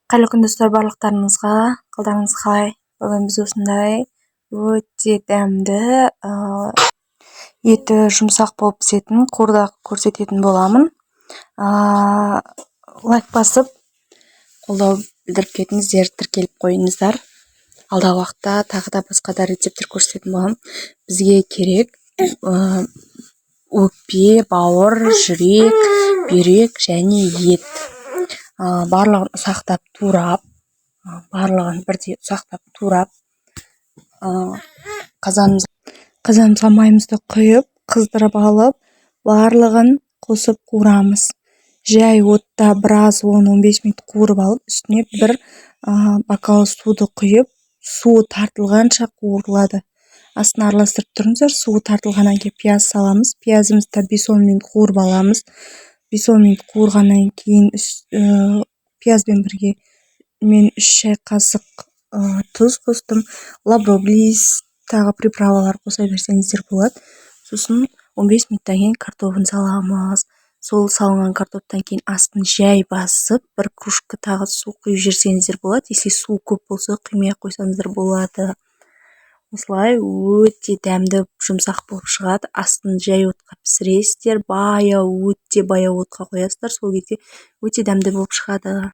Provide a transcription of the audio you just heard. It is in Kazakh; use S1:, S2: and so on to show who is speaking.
S1: Қайырлы күн, достар, барлықтарыңызға! Қалдарыңыз қалай? Бүгін біз осындай өте дәмді, еті жұмсақ болып пісетін қуырдақ көрсететін боламын. Лайк басып, қолдау білдіріп кетіңіздер, тіркеліп қойыңыздар. Алдағы уақытта тағы да басқа да рецепттер көрсететін боламын. Бізге керек өкпе, бауыр, жүрек, бүйрек және ет. Барлығын ұсақтап турап, барлығын бірдей ұсақтап турап, қазанымызға майымызды құйып, қыздырып алып, барлығын қосып қуырамыз. Жай отта біраз, 10-15 минут қуырып алып, үстіне бір бокал суды құйып, суы тартылғанша қуырылады. Астын араластырып тұрыңыздар. Суы тартылғаннан кейін пияз саламыз. Пиязымызды да 5-10 минут қуырып аламыз. 5-10 минут қуырғаннан кейін пиязбен бірге мен 3 шай қасық тұз қостым, лавровый лист, тағы приправалар қоса берсеңіздер болады. Сосын 15 минуттан кейін картобын саламыз. Сол салынған картоптан кейін астын жай басып, бір кружка тағы су құйып жіберсеңіздер болады. Если су көп болса, құймай ақ қойсаңыздар болады. Осылай өте дәмді, жұмсақ болып шығады. Астын жай отқа пісіресіздер, баяу, өте баяу отқа қоясыздар, сол кезде өте дәмді болып шығады.